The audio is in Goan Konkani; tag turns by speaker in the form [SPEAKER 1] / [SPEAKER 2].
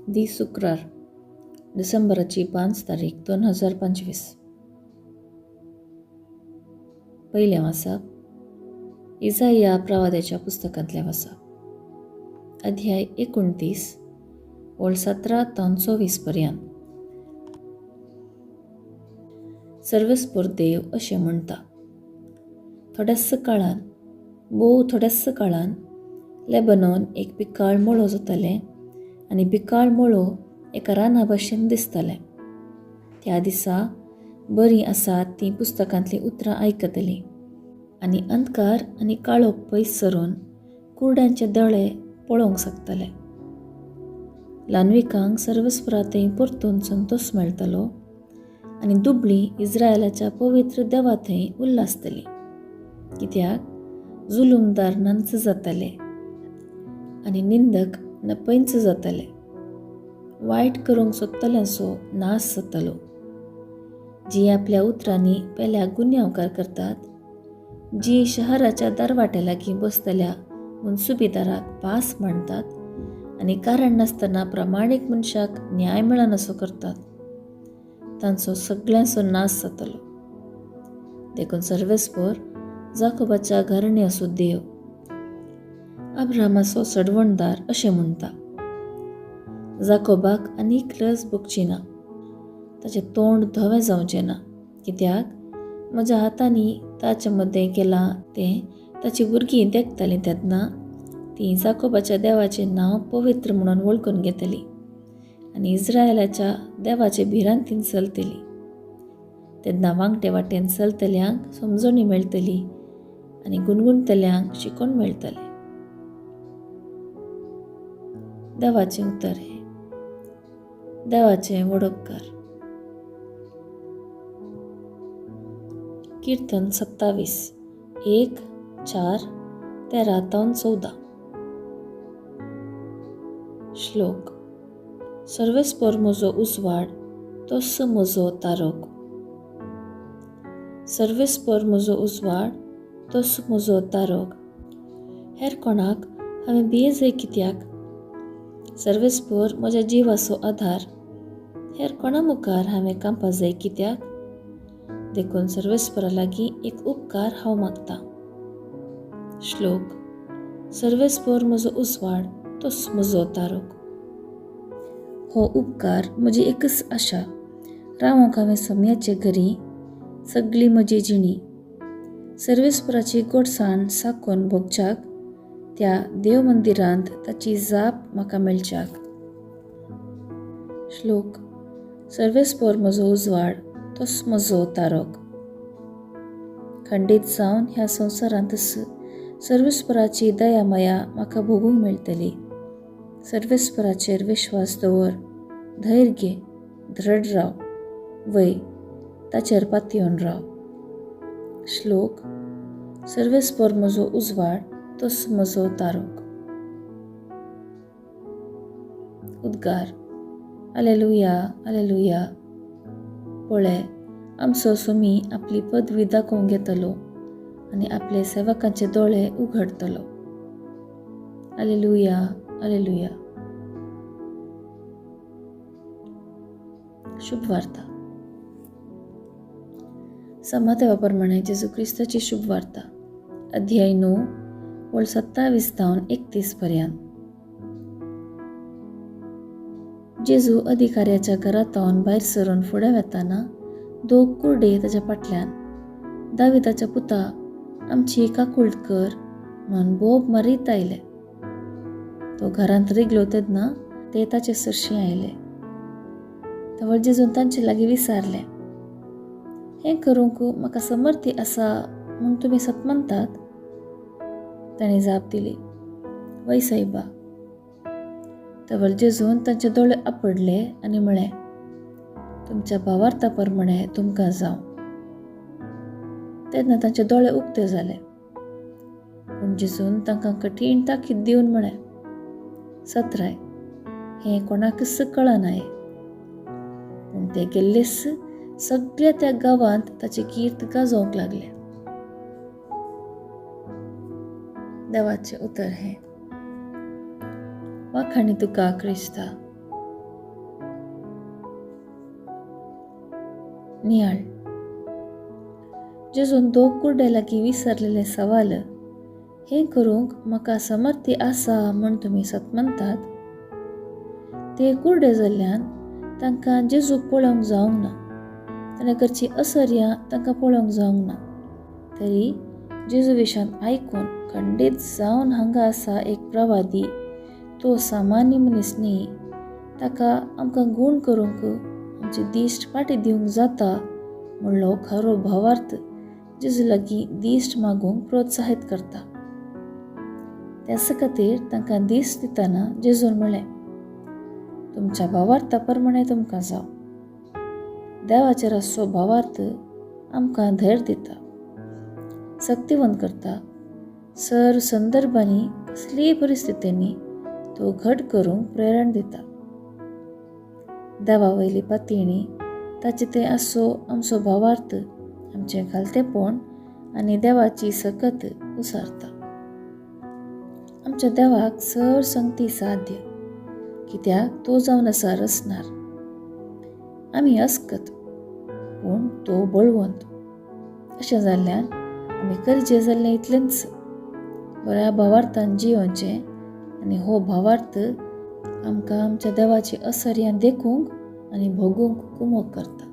[SPEAKER 1] दीस शुक्रार, डिसेंबराची 5 तारीख 2025. पयलें वाचप इजाया प्रवाद्याच्या पुस्तकांतलें वाचप, अध्याय 29 ओळ 17 तावन 24 पर्यंत. सर्वेस्पोर देव अशें म्हणटा, थोड्याच काळान, भोव थोड्याच काळान लेबनॉन एक पिकाळ मळो जातलें आनी पिकाळ मळो एका राना भाशेन दिसतलें. त्या दिसा बरीं आसात तीं पुस्तकांतलीं उतरां आयकतलीं आनी अंधकार आनी काळोख पयस सरून कुरड्यांचे दोळे पळोवंक शकतले. ल्हानविकांक सर्वेस्परा थंय परतून संतोश मेळटलो आनी दुबळी इस्रायलाच्या पवित्र देवा थंय उल्हासतली. कित्याक जुलूमदार नांच जातले आनी निंदक नपयंच जातले. वायट करूंक सोदतल्यांचो नाश जातलो. जी आपल्या उतरांनी पेल्या गुन्यांवकार करतात, जी शहराच्या दरवाट्या लागीं बसतल्या मनसुबीदाराक पास मांडतात आनी कारण नासतना प्रामाणीक मनशाक न्याय मेळनासो करतात, तांचो सगळ्यांचो नाश जातलो. देखून सर्वेस्पोर जाकोबाच्या घराण्याचो देव, अब्रामाचो सडवणदार अशें म्हणटा, जाकोबाक आनीक लज भोगची ना, ताचें तोंड धवें जावचें ना. कित्याक म्हज्या हातांनी ताचे मदें केलां तें ताची भुरगीं देखतालीं तेन्ना तीं जाकोबाच्या देवाचें नांव पवित्र म्हणून वळखून घेतलीं आनी इस्रायलाच्या देवाचे भिरांतीन चलतली. तेन्ना वांगटे वाटेन चलतल्यांक समजणी मेळटली आनी गुणगुणतल्यांक शिकोवन मेळटलें. देवाचें उतर हें. देवाचें वडोपकार. कीर्तन 27 1 4 13 तावन 14. श्लोक. सर्वेस्पोर म्हजो उजवाड, तोच म्हजो तारोक. सर्वेस्पोर म्हजो उजवाड, तोच म्हजो तारोक. हेर कोणाक हांवें भियेजय कित्याक? सर्वेस्पोर म्हज्या जिवाचो आधार, हेर कोणा मुखार हांवें कांपा जाय कित्याक? देखून सर्वेस्परा लागीं एक उपकार हांव मागतां. श्लोक. सर्वेस्पोर म्हजो उजवाड, तोच म्हजो तारोक. हो उपकार म्हजी एकच आशा, रावंक हांवें सोम्याचे घरी सगळी म्हजी जिणी. सर्वेस्पराची गोडसाण साकोवन भोगच्याक, त्या देव मंदिरांत ताची जाप म्हाका मेळच्याक. श्लोक. सर्वेस्पोर म्हजो उजवाड, तोच म्हजो तारोक. खंडीत जावन ह्या संवसारांत सर्वेस्पराची दया माया म्हाका भोगूंक मेळटली. सर्वेस्पराचेर विश्वास दवर, धैर्य घे, दृढ राव, वय ताचेर पातयेवन राव. श्लोक. सर्वेस्पोर म्हजो उजवाड, तोच म्हजो तारोक. उद्गार. आलेलुया, आलेलुया. पळय, आमचो सुमी आपली पदवी दाखोवंक येतलो आनी आपले सेवकांचे दोळे उघडतलो. आलेलुया, आलेलुया. शुभवार्ता. समातेवा प्रमाणे जेजू क्रिस्ताची शुभवार्ता, अध्याय 9 ओळ 27 तावन 31 पर्यंत. जेजू अधिकाऱ्याच्या घरांत भायर सरून फुडें वेताना दोग कुरडे ताच्या फाटल्यान, दाविदाच्या पुता, आमची काकूळट कर म्हणून बोब मारीत आयले. तो घरांत रिगलो तेन्ना ते ताचे सरशीं आयले. तवळ जेजून तांचे लागीं विचारलें, हें करूंक म्हाका समर्थी आसा म्हूण तुमी सत मानतात? ताणें जाप दिली, वय सायबा. तवळ जेजून तांचे दोळे आपडले आनी म्हळें, तुमच्या भावार्था प्रमाणे तुमकां जावं. तेन्ना तांचे दोळे उक्ते जाले. पूण जेजून तांकां कठीण ताकीद दिवन म्हळें, सत्राय, हें कोणाकच कळनाय. पूण ते गेल्लेच सगळ्या त्या गांवांत ताची कीर्त गाजोवंक लागले. देवाचें उतर हें. वाखाणी तुका क्रिस्ता. नियाळ. जेजून दोग कुड्ड्या लागीं विसरलेलें सवाल, हें करूंक म्हाका समर्थी आसा म्हूण तुमी सतमनतात? ते कुड्डे जाल्ल्यान तांकां जेजूक पळोवंक जावंक ना, ताणें करची असर्यां तांकां पळोवंक जावंक ना. तरी जेजू विशान आयकून खंडीत जावन हांगा आसा एक प्रवादी, तो सामान्य मनीस न्ही, ताका आमकां गूण करूंक आमची दिश्ट फाटी दिवंक जाता म्हणलो खरो भावार्थ जेजू लागीं दिश्ट मागूंक प्रोत्साहीत करता. त्याच खातीर तांकां दिश्ट दितना जेजून म्हणलें, तुमच्या भावार्था प्रमाणें तुमकां जावं. देवाचेर आसचो भावार्थ आमकां धैर्य दिता, सक्तिवंत करता. सर्व संदर्भांनी कसलीय परिस्थितींनी तो घट करूंक प्रेरण दिता. देवा वयली पातयेणी ताचे ते आसचो आमचो भावार्थ आमचें घालतेपण आनी देवाची सकत उसारता. आमच्या देवाक सर संगती साध्य, कित्याक तो जावन आसा रचणार. आमी अस्कत पूण तो बळवंत. अशें जाल्ल्यान आमी करचें जाल्लें इतलेंच, बऱ्या भावार्थान जियोवचें आनी हो भावार्थ आमकां आमच्या देवाची असर्यां देखूंक आनी भोगूंक कुमोक करता.